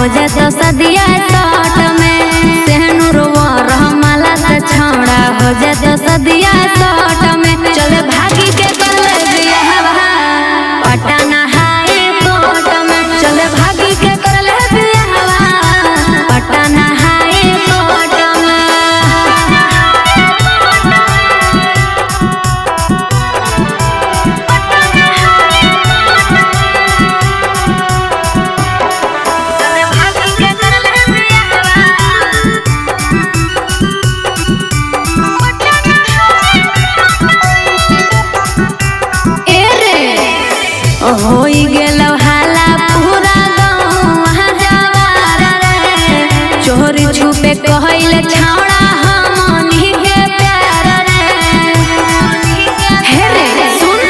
हो जातो सदिया सट में। सेनुरवा रहमाला से छौड़ा हो जातो सदिया सट में। चले भागी के कर ले बियाहवा पटना हाई कोर्ट में। चले भागी के कर ले बियाहवा पटना हाई कोर्ट में। होई गेलो हाला पूरा गाँव जवार रे। चोरी छुपे कहले छौड़ा हमनी के प्यार रे। हे रे सुन,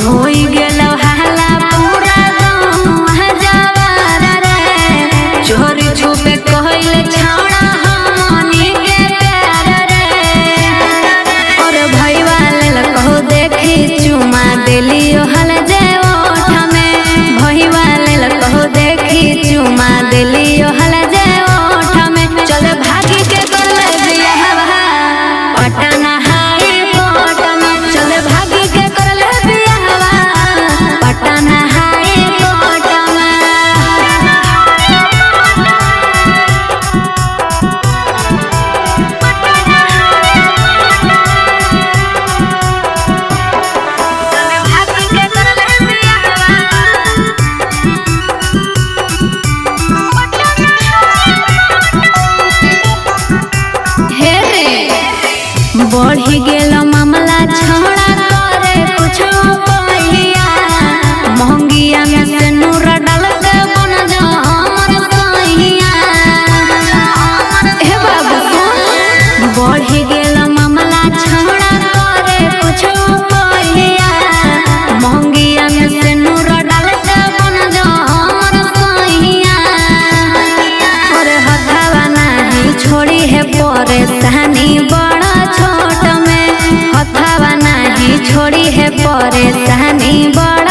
होई गेलो हाला पूरा गाँव जवार रे। चोरी छुपे कहले छौड़ा हमनी के प्यार रे। और भईवा लेल कहू देखी चुमा देली हल चुमा देली हल जे ओठ में। चल भागी के कर ले बियाहवा पटना हाई कोर्ट में। चल भागी के कर ले बियाहवा पटना हाई कोर्ट में। भागी के कर ले बियाहवा। बढ़ी गेल मामला छौड़ा करे कुछ पहिया। महंगिया में से नूर डाल के बन जा हमर सहिया। हे बाबू सुन, बढ़ी गेल मामला छौड़ा करे कुछ पहिया। महंगिया में से नूर डाल के बन जा हमर सहिया। और हथवा नाही छोड़ी है परेशानी बड़ा छोट में। हथवा नाही छोड़ी है परेशानी बड़ा